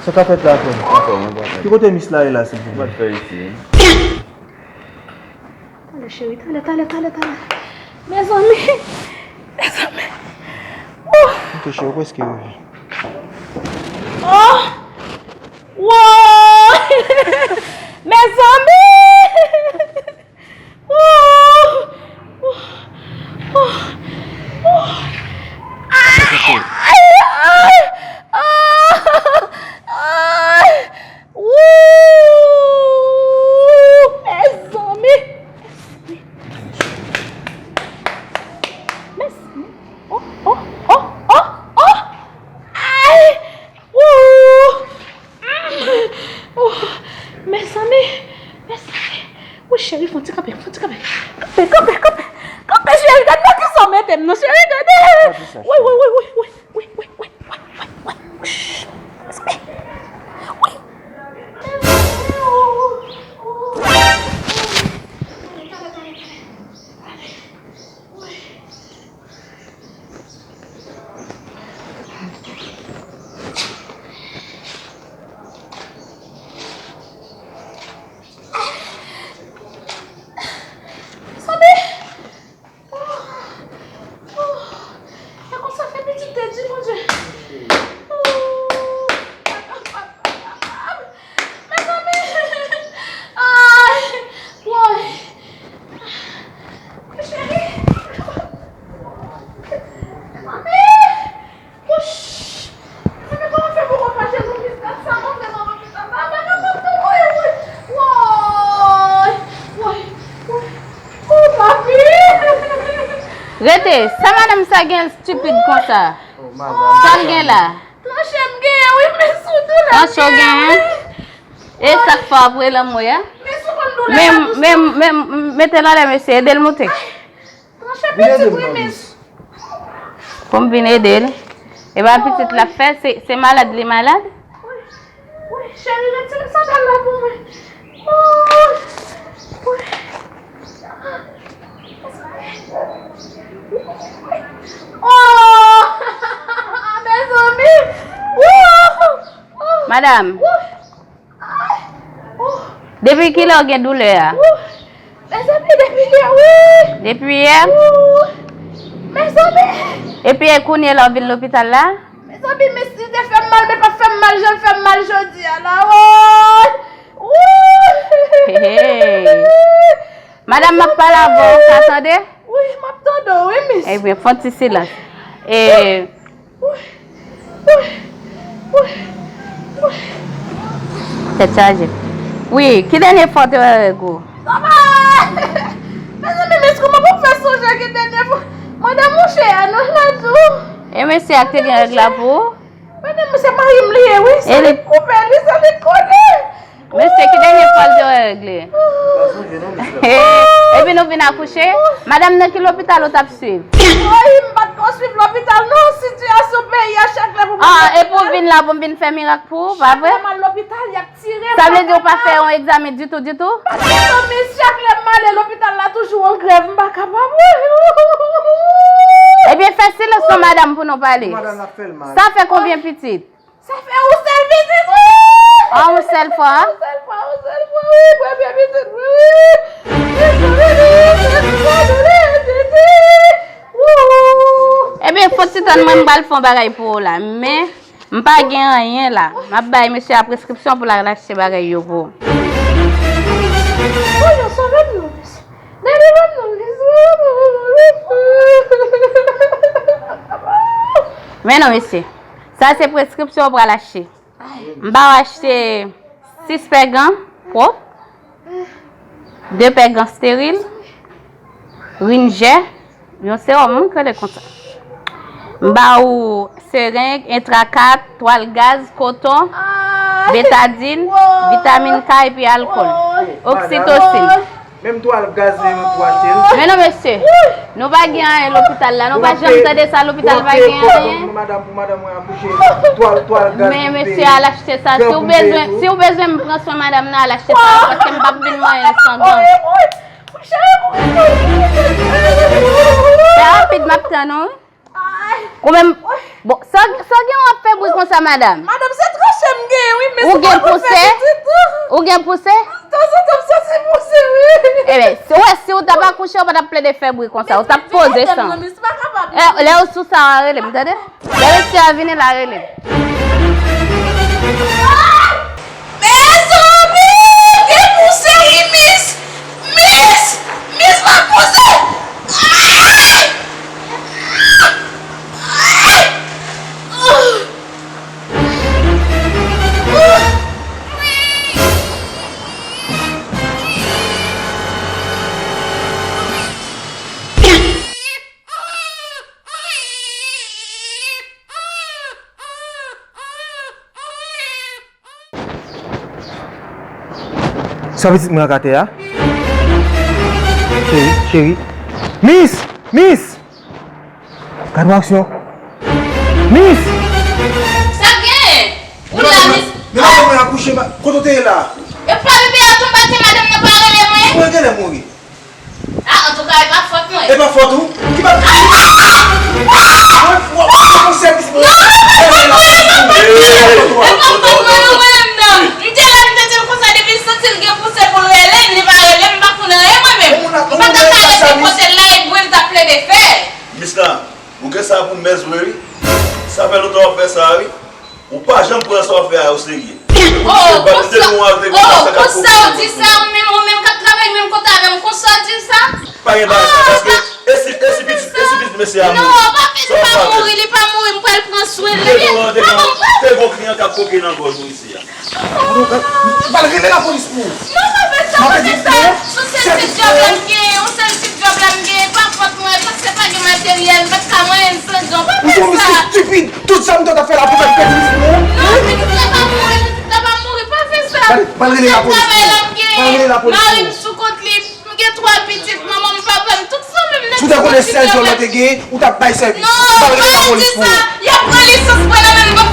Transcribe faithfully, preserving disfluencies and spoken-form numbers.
Sa k ap fèt la, frè m? Ki kote mis la ye la, silvouplè? Talè, cheri, talè, talè, talè, talè. Mezanmi, mezanmi. Oh! Ok, cheri, ou prèske rive. Oh! Woy! Mezanmi! Oh! Oh! Oh! Oh! Ay! Ay! Ay! Ah! Ay! Wouy! Mezanmi! Mezanmi! Oh, oh, oh, oh, oh! Ay! Wouy! Oh! Mezanmi! Mezanmi! Wi, cheri, fè yon ti kanpe, fè yon ti kanpe. Kanpe, kanpe, kanpe. Kanpe, cheri, gad nan kisa w mete m nan, cheri, gade. Gade sa, cheri. Wi, wi, wi, wi, wi. Wi, wi, wi, wi, wi, wi. Shh. Wi. Sanble. Oh, oh, e konsa fè pitit te di, Bondye. Oh, pa kapab, pa kapab. Mezanmi. Ay, woy. Cheri. Mezanmi. Wouch! Mezanmi, kòman fè poko fache sou pitit sa, mwen fè nan lopital la, mwen nan kontan, woy, woy, woy, woy, woy, oh, papi! Rete, sa madanm sa gen stipid konsa? Oh, madanm. Sa l gen la? Tranche m genyen, wi, men sou doulè. Tranche w genyen? E sa k fè w ap rele anmwe a? Men sou konn doulè. Men, men, men, mete l anlè, mesye, ede l moute. Tranche pitit wi, miss. Pou m vin ede l. E pa pitit l ap fè, se, se malad li malad. Wi, wi, cheri, retire sandal la pou mwen. Oh, wi. Oh, mezanmi. Oh, oh. Madam. Oh. Depi kilè w gen doulè a? Mezanmi, depi yè, wi. Depi yè? Mezanmi. Epi e kounye la w vin lopital la? Mezanmi, men si te fè m mal, men pa fè m mal, jan l fè m mal jodi a la, woy. Hey, hey. Madanm, m ap pale avè w, w ka tande? Wi, m ap tande w, wi, miss. Ebyen, fè yon ti silans. E, Tèt chaje. Wi, ki dènye fwa w te wè règ ou? Mezanmi, miss, kòman pou m fè sonje ki dènye fwa? Madanm mouche a, non, la di w. E mesye a k te gen règ la pou ou? Madanm, se mari m li ye, wi. Se li k koupe li, se li k kole. Mesye, ki dènye fwa l te wè règ li? Pa sonje non, mesye. Epi nou vin akouche. Madanm, nan ki lopital ou t ap swiv? Woy, m pa t ko swiv lopital non, sitiyasyon peyi a chak lè pou mwen. Ah, epi w vin la pou m vin fè mirak pou ou, pa vre? Chak lè m al lopital, y ap tire m. Sa vle di ou pa fè yon egzamen ditou, ditou? Pa ditou, men chak lè m ale lopital la toujou an grèv, m pa kapab. Ebyen, fè silans non, madanm, pou nou pale. Madanm, n ap fè l mal. Sa fè konbyen pitit? Sa fè yon sèl pitit, wi! Ah, yon sèl fwa? Yon sèl fwa, yon sèl fwa, wi, premye pitit, wi, wi! Pitit, pitit, pitit, pitit, pitit! Wou! Ebyen, fò ti tann mwen, m pral fè yon bagay pou ou la, men m pa gen anyen la. M ap bay mesye a preskripsyon pou l al achte bagay yo pou ou. Woy, yo sove m non, mesye. Dènye ban m non, mesye. Men non, mesye. Sa se preskripsyon w pral achte. M ba w achte sis pè gan pwòp, de pè gan steril, rinjè, yon sewòm, wi, k rele konsa. M ba w sereng, entrakat, twal gaz, koton, betadin, vitamin K epi alkòl, oksitosin. Menm twal gaz li menm pou achte l. Men non, mesye. Nou pa gen anyen lopital la. Nou pa janm tande sa, lopital pa gen anyen. Pou madanm, pou madanm mwen akouche, twal, twal gaz pou m peye, gan pou m peye tou. Men mesye, al achte sa. Si w bezwen, si w bezwen m pran swen madanm nan, al achte sa, paske m p ap vin manyen san gan. Fè rapid, m ap tann ou, wi. Ou menm, bon, sa, sa gen w ap fè bri konsa, madanm? Madanm, se tranche m Ou gen pouse? Ou gen pouse? Tanzantan m santi pouse, wi. Ebyen, si, wè, si w t ap akouche, ou pa t ap plede fè bri konsa. Ou t ap poze san. Lè ou sou sa, w a rele m, tande? Lè mesye a vini la, rele m. Mezanmi, gen pouse, wi, mis. Mis, mis, pa pouse. Ay! Ay! Sa pitit mwen ak atè a? Cheri, cheri. Mis! Mis! Gad yon aksyon. Mis! Sa gen? Ou la, mis? Men madanm mwen akouche, kote w te ye la? Yo pa bebe a tonbe atè, madanm nan pa rele mwen. Mwen genlè mouri. Ah, antouka, e pa fòt mwen. E pa fòt ou? Ki pa... Mwen, mwen, mwen, mwen, sèvis mwen. Non, e pa fòt mwen, e pa fòt mwen, non, mwen menm, non. M te la, m te di l konsa, depi l santi l gen pouse pou l rele m, li pa rele m, m pa konn anyen mwen menm. M pa t ap pale de kote l la, e bri l t ap plede fè. Mis la, ou gen sa pou mèz vre, wi. Sa fè lontan w ap fè sa, wi. Ou pa janm pran sa w ap fè a oserye. Oh, konsa, oh, konsa w di sa, ou menm, ou menm k ap travay menm kote avè m, konsa w di sa? Pa gen bagay sa, paske e si, e si pitit, e si pitit mesye a mouri? Non, pa fè li pa mouri, li pa mouri, m pral pran swen l. Te gon, te gon, te gon kliyan k ap koke nan gòj ou isi a. Ou pral rele lapolis pou ou. Non, pa fè sa, pa fè sa. Yon sèl ti djòb la m genyen, yon sèl ti djòb la m genyen, pa fòt mwen, paske pa gen materyèl, m pa t ka manyen l san jan, pa fè sa. Ou se yon mesye estipid. Tout sa m t ap fè la pou fè pèdi misye. Non, pitit la pa mouri, pitit la pa mouri, pa fè sa. Pral, pral rele lapolis pou ou. Pral rele lapolis pou ou. Mari m sou kont li, m gen twa pitit, manman m, papa m, tout fanmi m nan sou kont li. Si w te konnen sèl djòb mwen te genyen, ou t ap bay sèvis. Non, pral rele lapolis pou ou. Y ap pran lisans mwen nan men m, m p ap